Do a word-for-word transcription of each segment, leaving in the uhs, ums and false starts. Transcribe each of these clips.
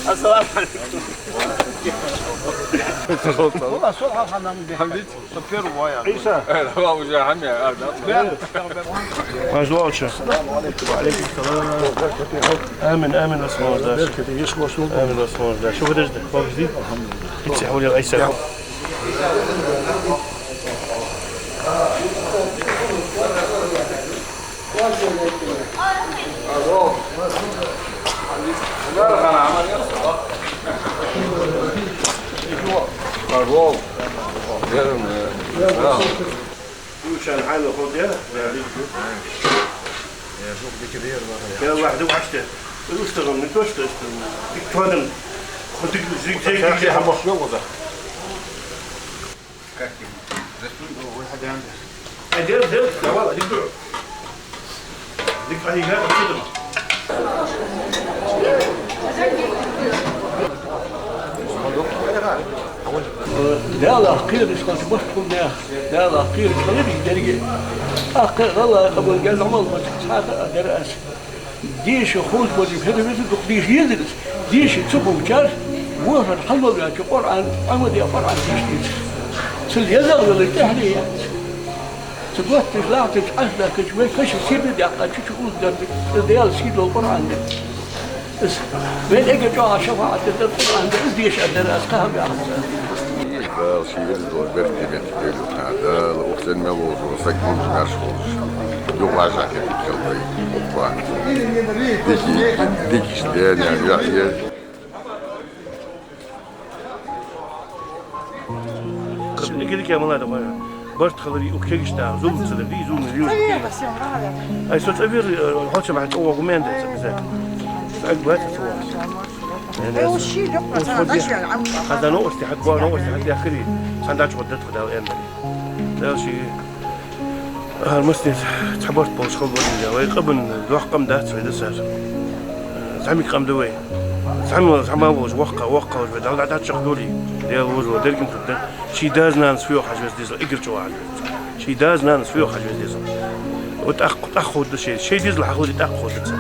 السلام عليكم. والله صلح الحمد لله. عيسى. Э, давай уже, хьамя, а, да. Мажлоча. السلام عليكم. وعليكم السلام. آمين، آمين, вас молодец. آمين, вас молодец. شو بدك؟ Подожди. الحمد لله. Ицци хьулел айса. Шоана хьайна ховш да? Я, шух дика дера, бахьан. Я, вахьда вӀашта. УстагӀам не то что, что дика тоадам. Хо дика зиг, зиг, зиг. Хьамаш йолгӀаза. Как ты? Засунь его, выходи, Андреас. Ай, дер, дер, давай, иди. Дика хьайга, отсюда. Даьлах кхераш хилча барт хул наьха, Даьлах кхераш хилар из деррига. ТӀаккха гӀалгӀай къаман гел Ӏамал болча цхьаккха а дар аз. Деша ховш болча хӀара веза дукха деша езар из. Деша ца ховчар, ворхӀар хьалваьлча Къуръан, Ӏамаде Къуръан деша дезар. Цул езагӀа велар тӀехье яц. Цу готташ лахташ Ӏаш дахкача вай каша сирна даьккха чу-чу уздар, из Даьла сийдола Къуръан да. Из вайна эггара чӀоагӀа шафаӀат дергдар Къуръан да, из деша дар аз кхаьба яхаш. Дала ший веза долча беркате меттиг дойла тха, Дала укх цӀен мел волча сага гуллуш, маьрша волаш, юха вӀашагӀкхетаргхилба вай укхаза. Дика, дикача даьна яхье. Дика-дика мала да вай. Барт хилари укх кегийча наха зулам ца дар, дий, зулам ца дар. Ай, со цӀавер, э, хьо цу бахьан цӀавоагӀа мега дац, ца беза. Ай, бац цӀавоагӀа. Э, уж ши лёк, пацан, дальше, ам, хаза новости хьат, гуа новости хьат яхари. Цхьан дача хӀоттадат худал эннали. Дальше. ХӀара массане цхьа барт болаш хила беза вай. Вай къаман доккха къам дац вай дисар. ЗӀамига къам да вай. ЗӀамига, зӀамига волаш воккха, воккха волаш вай Далла дӀачакхдоале, Даьла веза, деррига а тӀа да. Ший дас-нанас фу йоах хьажа веза дезал, эггара чӀоагӀа хьажа веза. Ший дас-нанас фу йоах хьажа веза дезал. Вот тӀаккха, тӀаккха ховргда шоай, шоай дезал хьахиларе тӀаккха ховргда цар.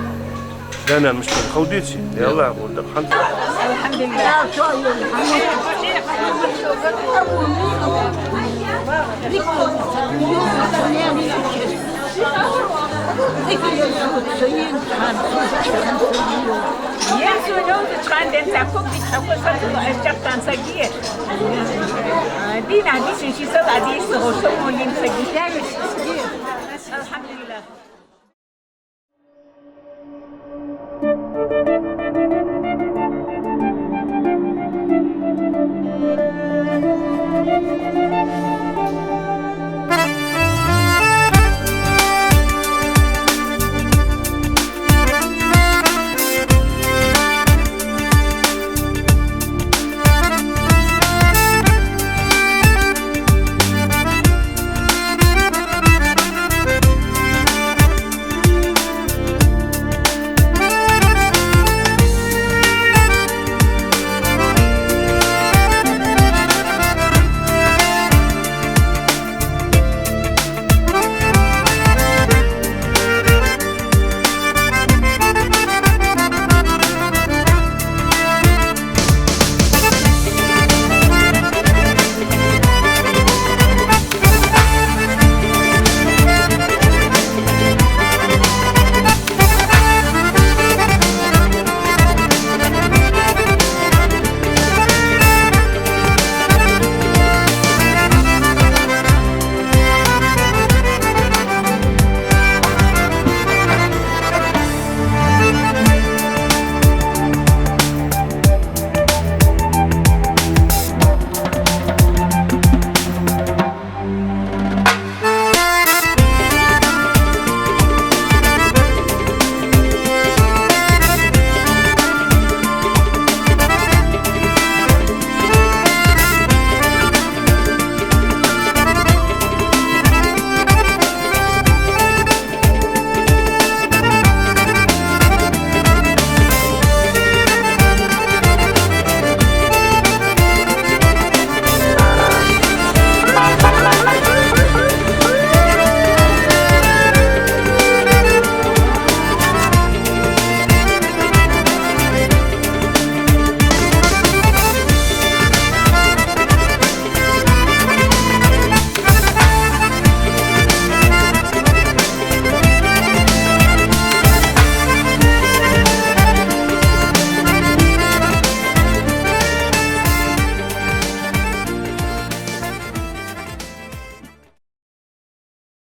Да-нана мишта хила деза, я АллахӀ, ховргда хӀанз. الحمد لله. Ер сона йолча хана ден ца купить, а кусать, а чакх тан саги. Дина, дина, ши сала дийс, хо шо молин саги. الحمد لله.